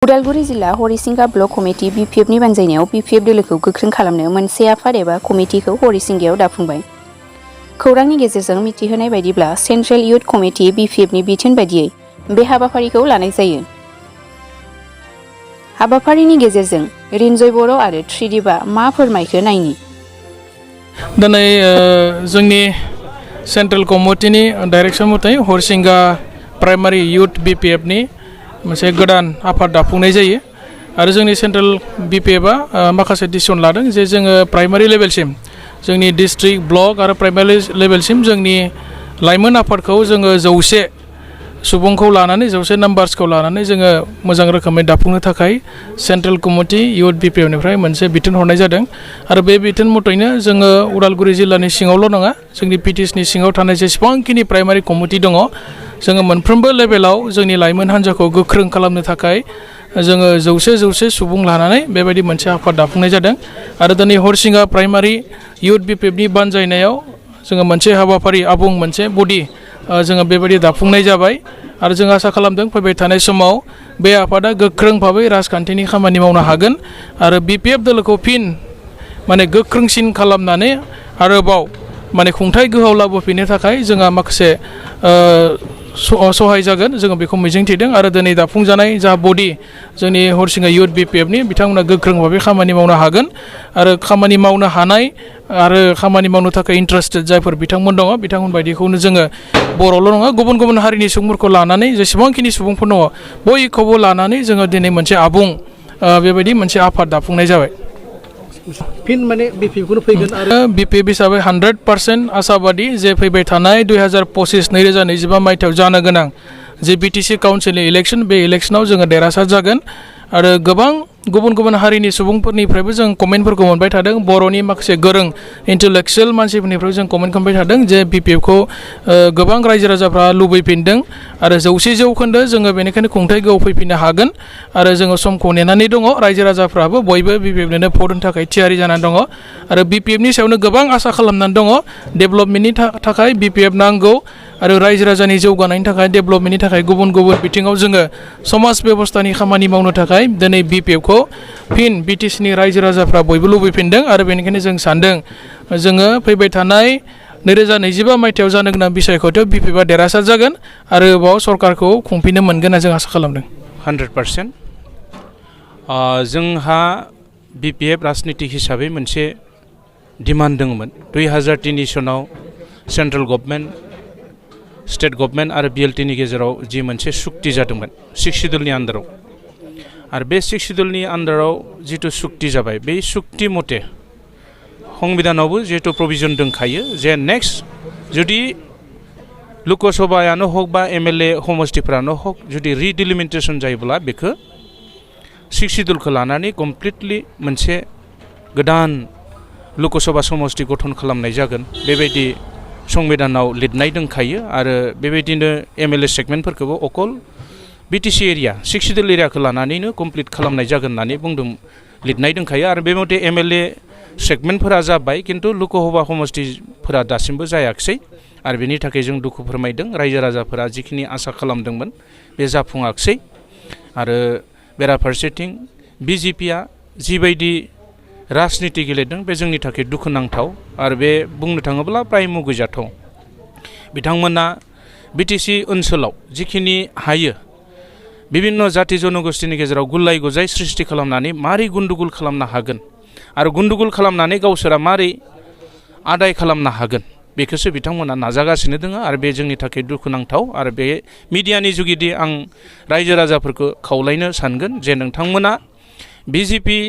उदालगुरि जिल्ला हरिसिंगा block committee बिपिएफनि बानजायनायाव BPF दोलोखौ गोख्रों खालामनो मोनसे आफाद एबा कमिटिखौ हरिसिंगायाव दाफुंबाय। खौरांनि गेजेरजों मिथिहोनाय बायदिब्ला सेन्ट्रेल इयुथ कमिटि बिपिएफनि बिथोन बायदियै बे हाबाफारिखौ लानाय जायो। हाबाफारिनि गेजेरजों रिन्जय बर' आरो त्रिदिपआ मा फोरमायखो नायनि। दिनै जोंनि सेन्ट्रेल कमिटिनि डाइरेक्सन मथै हरिसिंगा प्राइमारि इयुथ बिपिएफनि मोनसे गोदान आफाद दाफुंनाय जायो आरो जोंनि सेन्ट्रेल बिपिएफआ माखासे डिसिसन लादों जे जोङो प्राइमारि लेभेलसिम जोंनि डिस्ट्रिक्ट ब्लक आरो प्राइमारि लेभेलसिम जोंनि लाइमोन आफादखौ जोङो 100 सुबुंखौ लानानै 100 नाम्बार्सखौ लानानै जोङो मोजां रोखोमै दाफुंनो थाखाय सेन्ट्रेल कमिटि इयुथ बिपिएफनिफ्राय मोनसे बिथोन हरनाय जादों आरो बे बिथोन मथैनो जोङो उदालगुरि जिल्लानि सिङावल' नङा जोंनि पिटिसिनि सिङाव थानाय जेसेबांखिनि प्राइमारि कमिटि दङ जोङो मोनफ्रोमबो लेभेलाव जोंनि लाइमोन हान्जाखौ गोख्रों खालामनो थाखाय जोङो 100 सुबुं लानानै बेबायदि मोनसे आफाद दाफुंनाय जादों आरो दिनै हरिसिंगा प्राइमारि इयुथ बिपिएफनि बानजायनायाव जोङो मोनसे हाबाफारि आबुं मोनसे बडि जोङो बेबायदि दाफुंनाय जाबाय आरो जों आसा खालामदों फैबाय थानाय समाव बे आफादा गोख्रों भाबै राजखान्थिनि खामानि मावनो हागोन आरो बिपिएफ दोलोखौ फिन माने गोख्रोंसिन खालामनानै आरोबाव माने खुंथाय गोहोआव लाबोफिननो थाखाय जोंहा माखासे सहाय जागोन जोङो बेखौ मिजिंथिदों आरो दिनै दाफुंजानाय जा बडि जोंनि हरिसिंगा इयुथ बिपिएफनि बिथांमोना गोख्रों भाबै खामानि मावनो हागोन आरो खामानि मावनो हानाय आरो खामानि मावनो थाखाय इन्टारेस्टेड जायफोर बिथांमोन दङ बिथांमोन बायदिखौनो जोङो बर'ल' नङा गुबुन गुबुन हारिनि सुबुंफोरखौ लानानै जेसेबांखिनि सुबुंफोर दङ बयखौबो लानानै जोङो दिनै मोनसे आबुं बेबायदि मोनसे आफाद दाफुंनाय जाबाय। फिन माने बिपिएफखौनो फैगोन आरो बिपिएफ हिसाबै 100% आशाबादि जे फैबाय थानाय 2025 मायथाइयाव जानो गोनां जे बिटिसि काउन्सिलनि इलेक्सन बे इलेक्सनाव जोङो देरहासार जागोन आरो गोबां गुबुन गुबुन हारिनि सुबुंफोरनिफ्रायबो जों कमेन्टफोरखौ मोनबाय थादों बर'नि माखासे गोरों इन्टेलेक्चुयेल मानसिफोरनिफ्राय जों कमेन्ट खालामबाय थादों जे बिपिएफखौ गोबां रायजो राजाफ्रा लुबैफिनदों आरो 100% जोङो बेनिखायनो खुंथाय गोहोआव फैफिननो हागोन आरो जोङो समखौ नेनानै दङ रायजो राजाफ्राबो बयबो बिपिएफनो भट होनो थाखाय थियारि जानानै दङ आरो बिपिएफनि सायावनो गोबां आसा खालामनानै दङ डेभेलपमेन्टनि थाखाय बिपिएफ नांगौ आरो रायजो राजानि जौगानायनि थाखाय डेभेलपमेन्टनि थाखाय गुबुन गुबुन बिथिङाव जोङो समाज बेबस्थानि खामानि मावनो थाखाय दिनै बिपिएफखौ फिन बिटिसिनि रायजो राजाफ्रा बयबो लुबैफिनदों आरो बेनिखायनो जों सानदों जोङो फैबाय थानाय 2025 मायथाइयाव जानो गोनां बिसायख'थियाव बिपिएफआ देरहासार जागोन आरो बाव सरकारखौ खुंफिननो मोनगोन होनना जों आसा खालामदों। 100% जोंहा बिपिएफ राजनिति हिसाबै मोनसे डिमान्ड दङमोन 2003 सनाव सेन्ट्रेल गभर्नमेन्ट स्टेट गभर्नमेन्ट आरो बिएलटिनि गेजेराव जि मोनसे सुक्ति जादोंमोन 6 शिड्युलनि आन्दाराव आरो बे 6 शिड्युलनि आन्दाराव जिथु सुक्ति जाबाय बे सुक्ति मथे संबिधानावबो जिहेतु प्रभिजन दंखायो जे नेक्स्ट जुदि लकसभायानो हक बा एमएलए समष्टिफोरानो हक जुदि रिडिलिमिटेसन जायोब्ला बेखौ 6 शिड्युलखौ लानानै कमप्लिटलि मोनसे गोदान लकसभा समष्टि गठन खालामनाय जागोन बेबायदि संबिधानाव लिरनाय दंखायो आरो बेबायदिनो एमएलए सेगमेन्टफोरखौबो अकल बिटिसि एरिया 6 शिड्युल एरियाखौ लानानैनो कमप्लिट खालामनाय जागोन होननानै बुंदों लिरनाय दंखायो आरो बे मथे एमएलए सेगमेन्टफोरा जाबाय खिन्थु लकसभा समष्टिफोरा दासिमबो जायाखिसै आरो बेनि थाखाय जों दुखु फोरमायदों रायजो राजाफोरा जिखिनि आसा खालामदोंमोन बे जाफुङाखिसै आरो बेराफारसेथिं बिजेपिआ जिबायदि राजनिति गेलेदों बे जोंनि थाखाय दुखुनांथाव आरो बे बुंनो थाङोब्ला प्राय मुगैजाथाव बिथांमोना बिटिसि ओनसोलाव जिखिनि हायो बिभिन्न जाति जनगोष्ठीनि गेजेराव गुलाय गुजाय सृष्टि खालामनानै मारै गुन्दुगुल खालामनो हागोन आरो गुन्दुगुल खालामनानै गावसोरा मारै आदाय खालामनो हागोन बेखौसो बिथांमोना नाजागासिनो दङ आरो बे जोंनि थाखाय दुखुनांथाव आरो बे मिडियानि जुगिदि आं रायजो राजाफोरखौ खावलायनो सानगोन जे नोंथांमोना बिजेपि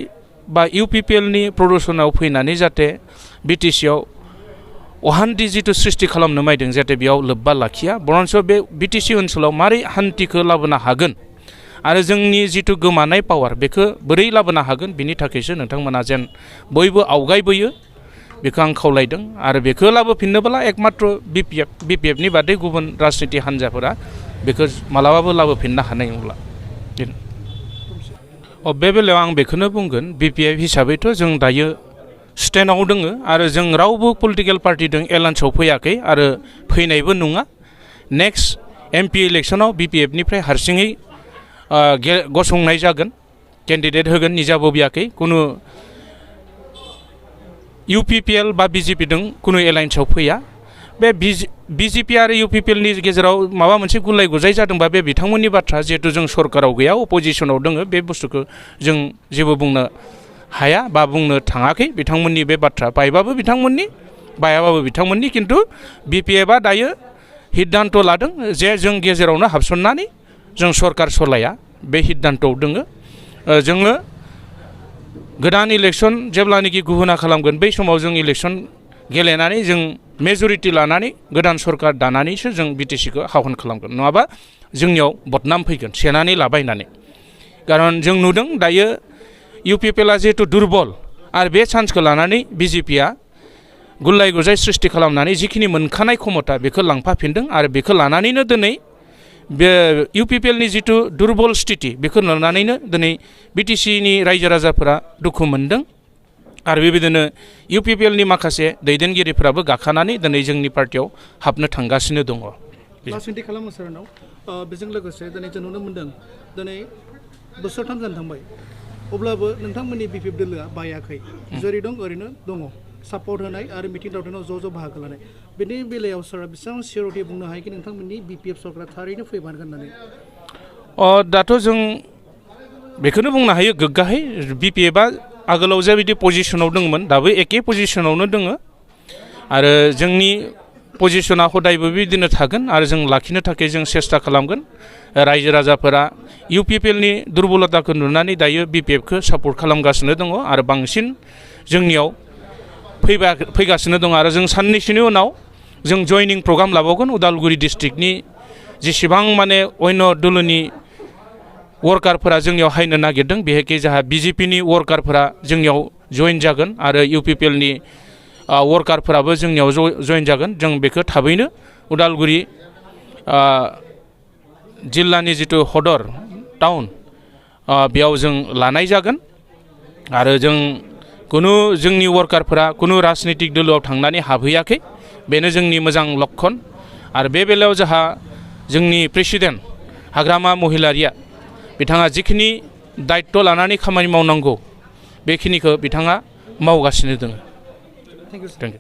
बा इउपिपिएलनि प्रदर्शनाव फैनानै जाहाथे बिटिसिआव अहान्थि जिथु सृष्टि खालामनो मायदों जाहाथे बेयाव लोब्बा लाखिया बरन्स बे बिटिसि ओनसोलाव मारै हान्थिखौ लाबोनो हागोन आरो जोंनि जिथु गोमानाय पावार बेखौ बोरै लाबोनो हागोन बिनि थाखायसो नोंथांमोना जेन बयबो आवगायबोयो बेखौ आं खावलायदों आरो बेखौ लाबोफिननोब्ला एकमात्र बिपिएफनि बादै गुबुन राजनिति हान्जाफोरा बेखौ मालाबाबो लाबोफिननो हानाय नंला। बे बेलायाव आं बेखौनो बुंगोन बिपिएफ हिसाबैथ' जों दायो स्टेन्डआव दङ आरो जों रावबो पलिटिकेल पार्टिजों एलायन्सआव फैयाखै आरो फैनायबो नङा नेक्स्ट एमपि इलेक्सनाव बिपिएफनिफ्राय हारसिङै गसंनाय जागोन केन्डिडेट होगोन निजाबो बियाखै कुनु UPPL बा BJP दों कुनु एलायन्सआव फैया बे BJP आरो UPPL नि गेजेराव माबा मोनसे गुलाय गुजाय जादोंबा बे बिथांमोननि बाथ्रा जिहेतु जों सरकाराव गैया अपोजिशनाव दोङो बे बुस्थुखौ जों जेबो बुंनो हाया बा बुंनो थाङाखै बिथांमोननि बे बाथ्रा बायबाबो बिथांमोननि बायाबाबो बिथांमोननि खिन्थु BPFआ दायो सिद्धान्त लादों जे जों गेजेरावनो हाबसननानै जों सरकार सलाया बे सिद्धान्तआव दोङो जोङो गोदान इलेक्सन जेब्लानोखि गुहुना खालामगोन बै समाव जों इलेक्सन गेलेनानै जों मेजरिटि लानानै गोदान सरकार दानानैसो जों BTCखौ हाहन खालामगोन नङाबा जोंनियाव बदनाम फैगोन सेनानै लाबायनानै खारन जों नुदों दायो UPPLआ जिहेतु दुरबल आरो बे चान्सखौ लानानै BJPआ गुलाय गुजाय सृष्टि खालामनानै जिखिनि मोनखानाय क्षमता बेखौ लांफाफिनदों आरो बेखौ लानानैनो दिनै बे UPPLनि जिथु दुरबल स्थिति बेखौ नुनानैनो दिनै BTCनि रायजो राजाफोरा दुखु मोनदों आरो बेबायदिनो UPPLनि माखासे दैदेनगिरिफोराबो गाखानानै दिनै जोंनि पार्टियाव हाबनो थांगासिनो दङ। सोंथि खालामो सारनाव बेजों लोगोसे दिनै जों नुनो मोन्दों दिनै बोसोरथाम जानो थांबाय अब्लाबो नोंथांमोननि BPF दोलोआ बायाखै जेरै दं ओरैनो दङ सापर्ट होनाय आरो मिटिं दावथिङाव ज' बाहागो लानाय बेनि बेलायाव सारा बेसेबां सियरिटि बुंनो हायो कि नोंथांमोननि BPF सरकारा थारैनो फैमारगोन होननानै दाथ' जों बेखौनो बुंनो हायो गोग्गाहै BPFआ आगोलाव जाबायदि पजिशनाव दंमोन दाबो एखे पजिशनावनो दङ आरो जोंनि पजिशना हदायबो बिदिनो थागोन आरो जों लाखिनो थाखाय जों सेस्था खालामगोन रायजो राजाफोरा UPPLनि दुरबलताखौ नुनानै दायो BPFखौ सापर्ट खालामगासिनो दङ आरो बांसिन जोंनियाव फैगासिनो दङ आरो जों साननैसोनि उनाव जों जयनिं प्रग्राम लाबावगोन उदालगुरि डिस्ट्रिक्टनि जेसेबां माने अन्य दलनि वर्कारफोरा जोंनियाव हायनो नागिरदों बेहायखि जाहा BJPनि वर्कारफोरा जोंनियाव जइन जागोन आरो UPPLनि वर्कारफोराबो जोंनियाव जइन जागोन जों बेखौ थाबैनो उदालगुरि जिल्लानि जितु हदर टाउन बेयाव जों लानाय जागोन आरो जों कुनु जोंनि वर्कारफोरा कुनु राजनीतिक दलोआव थांनानै हाबहैयाखै बेनो जोंनि मोजां लक्षण आरो बे बेलायाव जाहा जोंनि प्रेसिडेन्ट हाग्रामा महिलारिया बिथाङा जिखिनि दायित्व लानानै खामानि मावनांगौ बेखिनिखौ बिथाङा मावगासिनो दङ। Thank you.